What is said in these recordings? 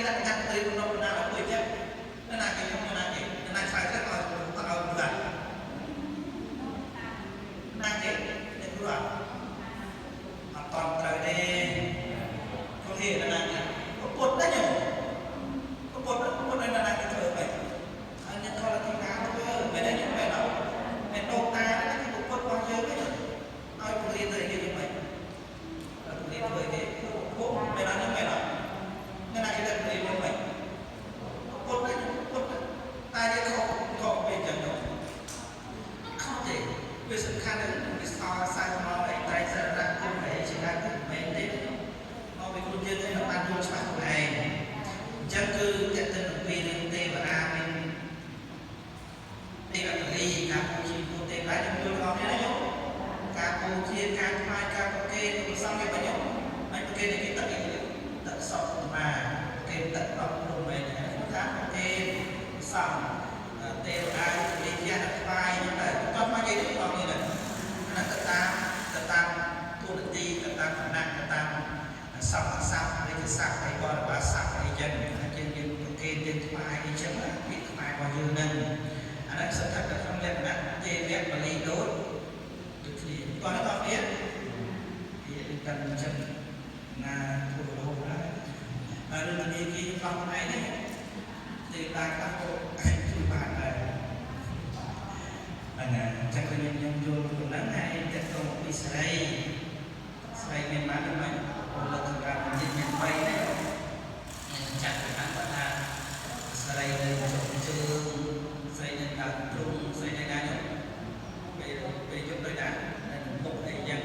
ដាក់កាត់ត្រៀមក្នុងណាឲ្យពួកចឹងណាគេខ្ញុំណាគេណាឆ្លើយទៅឲ្យឲ្យគាត់ណាគេអ្នកគ្រូអត់តន់ត្រូវទេគាត់គេណាគេពុតណាញោមពុតពុតណាគេធ្វើបែបហើយអ្នកខលទីណាធ្វើមែនទេញោមមែនអត់មែនដូនតាហ្នឹងគឺពុតរបស់យើងទេឲ្យពលាទៅគេយ៉ាងម៉េចពលាធ្វើគេពុតមែនអត់ញោមមែនអត់ណាគេទៅពលាយ៉ាងម៉េចពុតណាពុតតែយើងខុសខុសពេលចឹងទៅខុសទេវាសំខាន់ណាស់វាសល់សៅមកអីត្រៃសារៈគុណអីជាដើមគឺមិនមែនទេមកពីខ្លួនយើងឯងបានយល់ច្បាស់ខ្លួនឯងអញ្ចឹងគឺតេតិនអំពីរឿងទេវតាមានទេវតាលីការបូជាពុទ្ធទេវតាខ្ញុំយល់អស់គ្នាណាញោមការបូជាការថ្វាយការប្រគេនប្រសងគេបាញ់ញោមមិនប្រគេនគេទឹកគេទឹកសពមាគេទឹកដប់ព្រំឯងហ្នឹងថាប្រគេនប្រសងទេវតាលីជាថ្វាយហ្នឹងទៅគាត់មកនិយាយនេះបងនេះហ្នឹងអាហ្នឹងទៅតាមទូនាទីទៅតាមឋានៈទៅតាមសពសពរាជស័ព្ទហើយបរិវារស័ព្ទអីចឹងយើងយើងប្រគេនយើងថ្វាយអីចឹងពាក្យខ្មែររបស់យើងហ្នឹងអាហ្នឹងស្ថិតនៅក្នុងលក្ខណៈទេវៈបាលីដូចដូចគ្នាគាត់ដល់គ្នាវាតាមអញ្ចឹងណាធ្វើរហូតហើយហើយរឿងនេះគេផ្លោះខ្លួនឯងនេះទេតាខ្លះក៏ជួយបានដែរហ្នឹងហើយអញ្ចឹងខ្ញុំខ្ញុំយល់ប៉ុណ្ណឹងហើយតើតោពីស្រីស្រីមានបានទេមិនពលិកសម្រាប់និយាយមាន3នេះខ្ញុំចាត់ទៅខាងគាត់ថាស្រីនៅចុងជើងស្រីនៅដើមទ្រូងស្រីនៅណានោះពេលពេលយប់ដូចដែរនៅមុខអីចឹង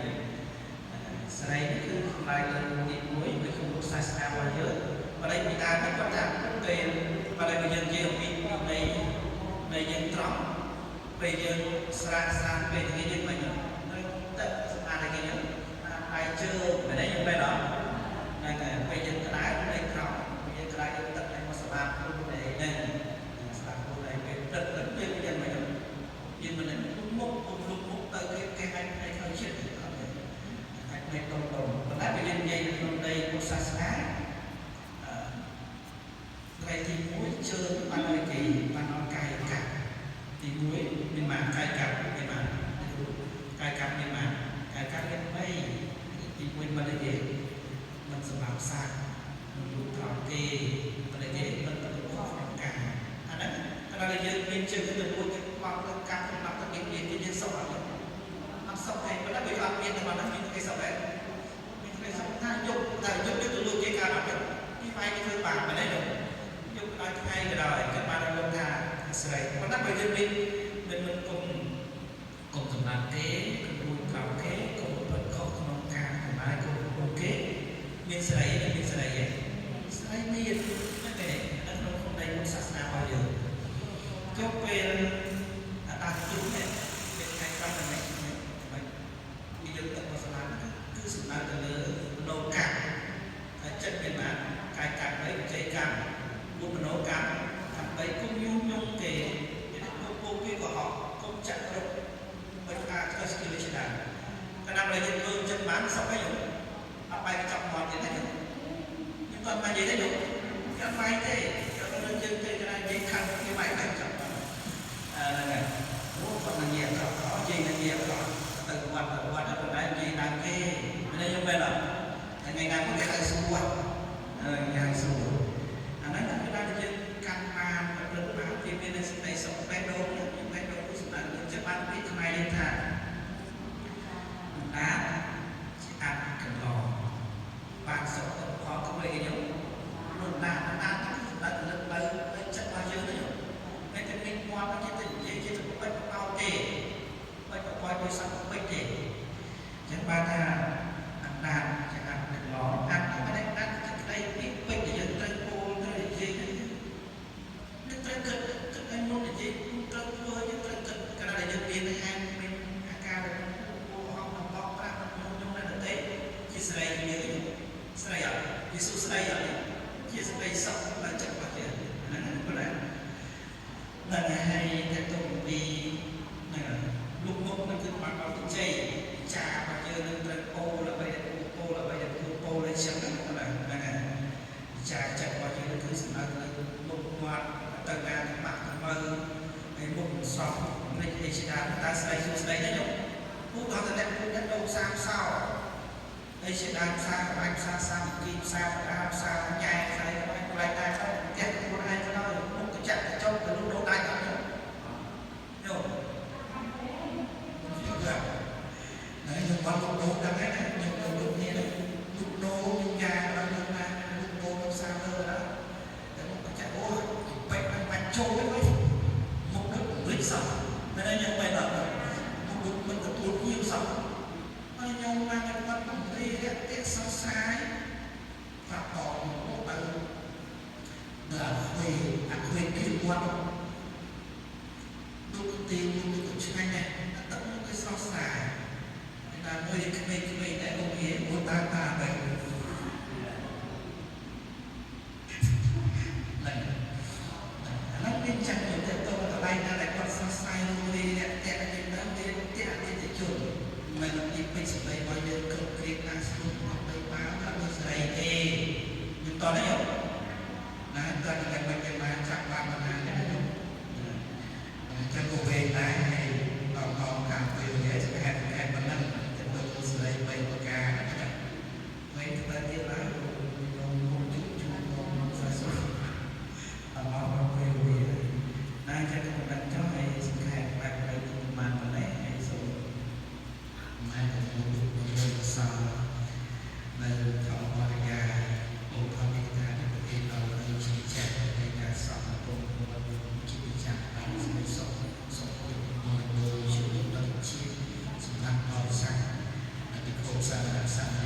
ស្រីនេះគឺផ្នែកលើទី1នៅក្នុងសាសនារបស់យើងបើពីដើមគាត់ថាពេលបើយើងនិយាយអំពីនៃនៃយើងត្រង់ពេលយើងស្រាកស្រានពេលនេះយើងមិនត្រូវទឹកស្អាតអីគេហ្នឹងដៃជើងមែនទេយើងមែនអត់ហ្នឹងហើយពេលយើងក្តៅនៅត្រង់ពេលយើងក្តៅយើងទឹកឲ្យមកស្អាតខ្លួនឯងហ្នឹងស្អាតខ្លួនឯងពេលទឹកទៅពេលយើងមិនយើងមិនមុខមុខមុខទៅគេគេអាចឲ្យខូចជាតិអត់ទេអាចមិនដុំដុំប៉ុន្តែពេលយើងនិយាយនៅក្នុងន័យពុទ្ធសាសនាអឺថ្ងៃទី1ជើងបានឲ្យគេបានឲ្យកាយកម្មទី1មានបានកាយកម្មមានបានកាយកម្មមានបានកាយកម្មមាន3ទី1មិនអីគេមិនសម្រាប់សាកមិនលូកត្រង់គេមិនអីគេមិនប្រកបក្នុងការអាហ្នឹងកាលណាយើងមានជើងទៅមួយទៅបង់ទៅកាប់ទៅបាក់ទៅគេយើងសុខអត់អត់សុខទេប៉ុន្តែវាអត់មានទៅបានមានគេសុខទេមានគេសុខថាយកតែយកទៅលួចគេកើតអត់ទេពីវាយគេធ្វើបាបមែនទេយកដល់ថ្ងៃក៏ដោយក៏បានលោកថាស្រីប៉ុន្តែបើយើងមានមិនមិនគុំគុំសម្រាប់គេគុំរួចក្រោមគេគុំប្រព្រឹត្តខុសក្នុងការចំណាយគុំគុំគេមានស្រីមានស្រីទេស្រីមានហ្នឹងទេនៅក្នុងក្នុងន័យពុទ្ធសាសនារបស់យើងចុះពេលអាតាទ្រូងនេះមានថ្ងៃក្រោយតែមិនមិនពីយើងទឹកមកស្លាប់គឺសំដៅទៅលើមโนកម្មតែចិត្តមានបានកាយកម្មបីវិជ័យកម្មមួយមโนកម្មដើម្បីគុំយំយំគេមានគុំពុកគេក៏ហក់គុំចាក់រុកមិនអាចធ្វើស្គីលជាដើមកាលណាដែលយើងធ្វើចិត្តបានសុខហើយយំអត់បែកចប់មាត់ទៀតទេខ្ញុំគាត់មកនិយាយទេយំគាត់បែកទេគាត់ទៅជើងទេគេនិយាយខាងគេបែកបែកចប់អឺហ្នឹងហើយអូគាត់នឹងនិយាយអក្រក់និយាយនឹងនិយាយអក្រក់ទៅវត្តទៅវត្តប៉ុន្តែនិយាយដើមគេមិនយំមែនអត់ថ្ងៃណាគេហៅសួរគេហៅសួរអាហ្នឹងគឺថាយើងកាន់បានប្រព្រឹត្តបានវាមានសេចក្តីសុខបេះដូងបេះដូងគឺសម្រាប់យើងចិត្តបានពីថ្ងៃនេះថាដាតជាអត្តកន្លងបានសុខទៅផលទៅវិញខ្ញុំនោះដាតដាតគឺសម្រាប់លើកលើចិត្តរបស់យើងទៅតែតែមានមាត់គេទៅនិយាយជាទៅបិទបោទេបិទបោដោយសត្វបិទទេអញ្ចឹងបានថាអណ្ដាតជាអត្តកន្លងអត្តមិនได้អត្តជាក្តីពីពេចដែលយើងត្រូវពោលត្រូវនិយាយនឹងត្រូវគិតគិតឲ្យមុននិយាយត្រូវធ្វើយើងត្រូវគិតកាលណាដែលយើងមានហេតុមានអាការដែលពោហងបោកប្រាស់ខ្ញុំខ្ញុំនៅទេជាស្រីយើងស្រីអត់ជាសុស្រីអត់ជាស្រីសុខដល់ចិត្តរបស់យើងហ្នឹងប៉ុណ្ណាហ្នឹងហើយតទៅពីហ្នឹងលោកមុខនឹងគឺបានដល់ទៅជ័យចារបស់យើងនឹងត្រូវពោលអ្វីដែលពោលអ្វីដែលគួរពោលអីចឹងហ្នឹងហ្នឹងហើយចាចិត្តរបស់យើងគឺ ផ្សារផ្សោហើយជាដើមផ្សារក្បាច់ផ្សារសាមគ្គីផ្សារកណ្ដាលផ្សារញ៉ែផ្សារក្បាច់កន្លែងណាក៏ផ្ទះខ្លួនឯងក៏ដោយមុខកញ្ចក់កញ្ចុកទៅលូដូដាច់អត់យោយោណែខ្ញុំបាត់លូដូដឹងហើយណាខ្ញុំទៅលូនេះលូដូខ្ញុំញ៉ាដល់លូណាលូដូទៅផ្សារលើដល់តែមុខកញ្ចក់អូបែកបាច់ចូលវិញមុខដូចរិចសោះមិនដឹងយ៉ាងម៉េចដល់មុខដូចមិនទទួលភ្ញៀវសោះហើយខ្ញុំមកគាត់បំរីរាក់ទាក់សរសើរប្រាប់តមកទៅដល់អាខ្វេអាខ្វេគឺគាត់ដូចទីមួយក៏ឆ្ងាញ់ដែរទឹកនោះគឺស្រស់ស្រាយតែមួយក្មេងៗដែរអូខេអូតាតាដែរហ្នឹងអានោះមានចាំទៅទៅកន្លែងណាដែលគាត់សរសើររីរាក់ទាក់អីទៅវាទាក់អតិថិជនមិនទីពេជ្រសម្ដីរបស់យើងគ្រប់គ្រាណាស្រួលអត់បីបាល់អត់មានស្រីទេខ្ញុំតនេះណាតើតែមិនយ៉ាងណាចាប់បានបណ្ណាទេណាចឹងក៏វែងដែរហើយដល់ដល់ការពេលវេលាសង្ខេបសង្ខេបប៉ុណ្ណឹងទៅទៅស្រីបីប្រការណាវែងទៅទៀតឡើយខ្ញុំមុខជុំជុំមកសាសុអត់មកពេលវេលាណាចឹងក៏មិនដឹងចុះហើយសង្ខេបបែបទៅប្រហែលប៉ុណ្ណេះហើយសូមម៉ែទៅលោកសោនៅធម្មបរិយាអូធម្មកថានៃប្រទេសដល់នៅជាចាស់នៃការសន្តិភាពរបស់ជាចាស់បានស្ដីសុខសុខភាពមកដោយជាដល់ជាសម្រាប់បរិស័ទដែលគោសាសនាសា